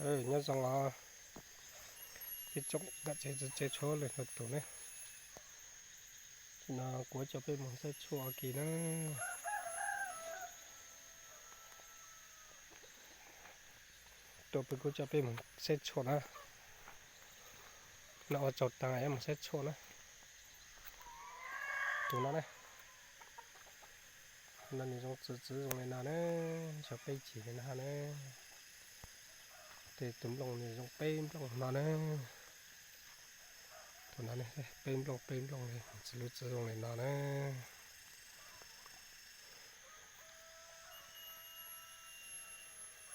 Nyob zoo os, ib tsoom niam tsev txiv tsev txhua leej txhua tus ne. Tam no kuv coj peb mus saib tshuaj ua ke na. Tuaj peb kuv coj peb mus saib tshuaj na. No ua tsaug taag mus saib tshuaj na. Tus no ne, no nws zoo txwv txwv zoo li no ne, tso peb cim li no ne. Tes tus nplooj nws zoo peb nplooj no ne. Tus no ne, peb nplooj peb nplooj li, txwv lub txwv zoo li no ne.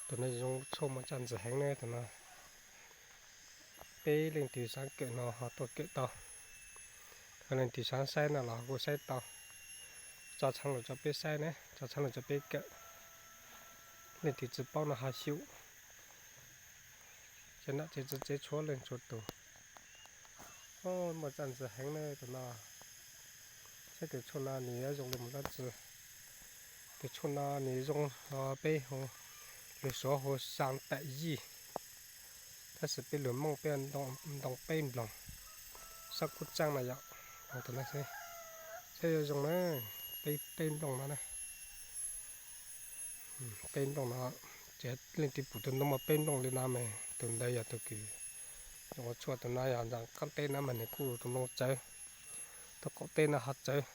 Tus no zoo tshuaj muaj tsaj ntxim heev ne tus no. Peb leej twg xav kawm no ho tuaj kawm tau. Ho leej twg xav saib no los kuj saib tau. Tso txheeb lus rau peb saib ne, tso txheeb lus rau peb kawm. Leej twg tsis paub no ho xyuam. Cov nam tsev txiv tsev txhua leej txhua tus, muaj tsaj ntxim heev ne tus no. Saib tus tshuaj no nws yuav zoo li mus dab tsi. Tus tshuaj no nws zoo, peb hu, lus Suav hu xaa tam yij, tab sis peb lus Hmoob peb ntoo peb nploog, sab kub tsaab no yom. Tus no saib yuav zoo na, peb nplooj no na. Peb nplooj no, ces leej twg pum tus ntoo muaj peb nplooj li no mas tus ntawd yog tus kws zoo ua tshuaj. Tus no yog ntxaam qaab teb no mas nws kuj tus ntoo tsawv, tus qaum teb no ho tsawv.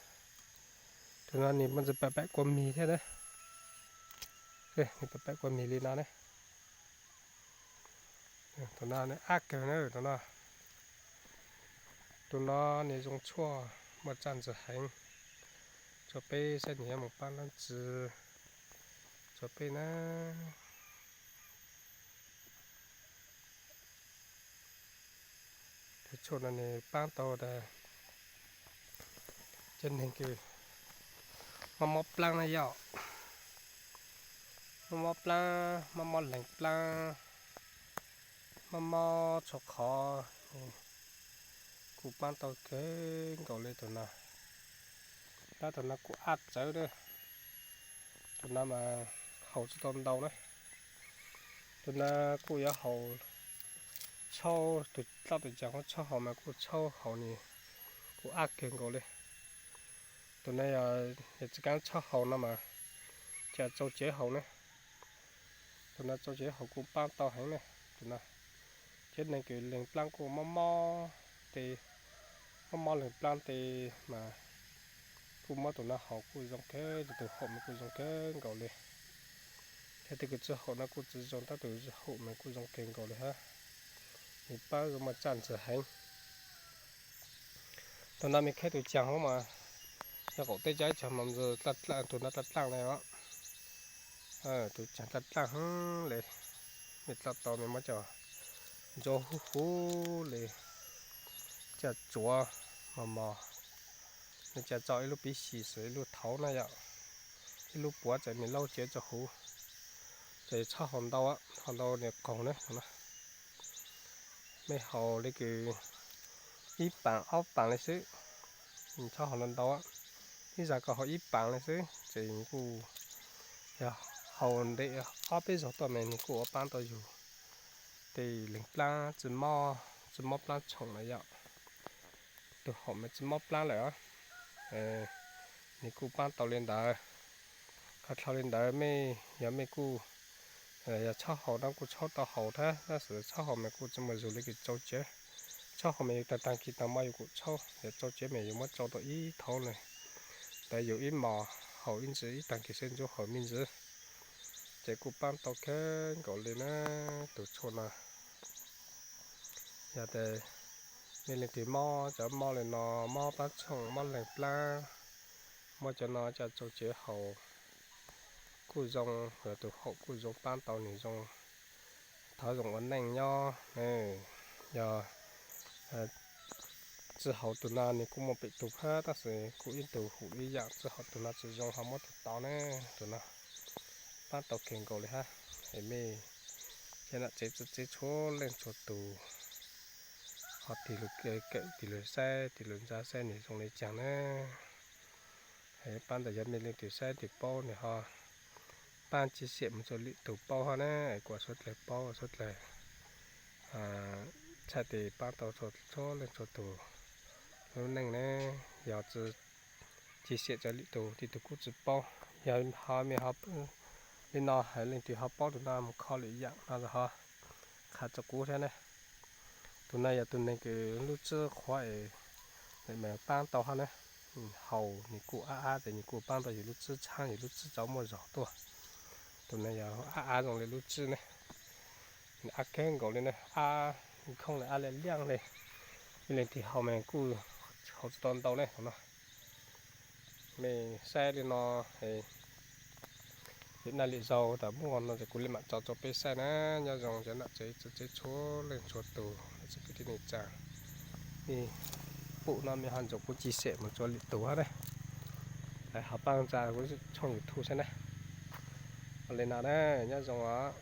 Tus no nws muaj ntsis pam pam kua mis thiab na. Nws pam pam kua mis li no ne. Tus no nws ab kawg na tus no. Tus no nws zoo tshuaj muaj tsaj ntxim heev. Tso peb saib nws yuav mus paab dlaab tsi. Tso peb na. Tus tshuaj no nws paab tau tas cov neeg kws mob mob plaab na yom. Mob mob plaab, mob mob leeg plaab, mob mob txhua qhov, kuj paab tau kawg nkaus li tus no. Tab tus no kuj ab txawv na. Tus no mas haus tsis tau ntau na. Tus no kuj yuav haus, tshauj tus dloj tus cag huv tshauj haus mas kuj tshauj haus nws kuj ab kawg nkaus li. Tus no yog tsis kaab tshauj haus no mas cas tsau cev haus ne. Tus no tsau cev haus kuj paab tau heev ne. Tus no cov neeg kws leeg plaab kuj mob mob tes, mob mob leeg plaab tes mas kuj muab tus no haus kuj zoo kawg, tus haum mas kuj zoo kawg nkaus li. Cov twg kws tsis haum no kuj tsis zoo, tab tus haum mas kuj zoo kawg nkaus li hab. Nws paab zoo muaj tsaj ntxim heev. Tus no mej khaib tus caag huv mas yog qaum teb cov ib cag mas tus no dlaaj dlaaj li os. Tus caag dlaaj dlaaj heev li. Mej dloj tau mej muab coj ntsuab huv huv li, coj tsuav mos mos, mej coj tso ib lub piv xis xwb ib lub thauv na yom, ib lub puav ces mej laub cev tso huv. Ces txhob haus ntau, haus ntau nws qaug na. Mej haus li kws ib paam ob paam li xwb, txhob haus ntau ntau. Ib zag koj haus ib paam li xwb ces kuj yog haus ntev ob peb zaug tuaj mas nws kuj ua paab tau yug tej leeg plaab tsis mob plaab tshoom na yom. Tus haum mas tsis mob plaab lawm, nws kuj paab tau li ntawd. Qhov dlhau li ntawd mej yog mej kuj yog txhob haus no kuj txhob tau haus thiab, tab sis txhob haus mas kuj tsis muaj zug li kws tsau cev. Txhob haus mas yus taag taag kis taag mo yus kuj txhob, yog tsau cev mas yus muab tsau tau ib thauv na, ntawd yus ib mos haus ib ntsis ib taag kis seb ntsuab haus me ntsis, ces kuj paab tau kawg nkaus li na tus tshuaj no. Yog tes mej leej twg mob cov mob li no, mob plaab tshoom mob leeg plaab, muab cov no coj tsau cev haus kuj zoo, yog tus haum kuj zoo paab tau nws zoo, thov zoo ua neej nyob. Yog tsis haus tus no nws kuj muaj pem tus phab, tab sis kuj ib tug hum ib yaam, tsis haus tus no tsis zoo ho muab tus tod ne. Tus no paab tau kawg nkaus li hab. Es mej cov nam tsev txhua leej txhua tus ho tig lug kawm, tig lug saib, tig lug ntsa saib nws zoo li caag na. Paab ntawd yog mej leej twg saib twg paub nws ho paab tsis xiam mus rua lwm tug paub hab na, es kuas suav dlawg paub suav dlawg txhais tes paab tau txhua leej txhua tug lub neej ne. Yog tsi chia sẻ rua lwm tug, tej tug kuj tsi paub. Yog ho mej ho li no hab leej twg ho paub tug no mus kho lwm yaam no los ho qha rua kuv thiab ne. Tug no yog tug neeg kws lub tswb qhuav es paab tau hab ne. Haus nwg kuj ab ab tes nwg kuj paab tau yug lub tswb tshaab, yug lub tswb tau muaj zog tuaj. Tug no yog ab ab zoo le lub tswb ne. Ab kawg nkaus le ne, ab khooj le, ab le liaj le. Ib leeg twg haus mej kuj haus tsi tau ntau ne no. Mej saib li no, lwm naj lwm zaug tas muaj no ces kuv le maam tso rua peb saib na. Nyob zoo cov nam tsev txhua leej txhua tug, txhua kwv tij neej tsaa. Mej pum no mej ho ntsoov kuv chia sẻ mus rua lwm tug hab ne. Lawv ho paab tsa kuv tshooj YouTube saib na. Ua le no na, nyob zoo os.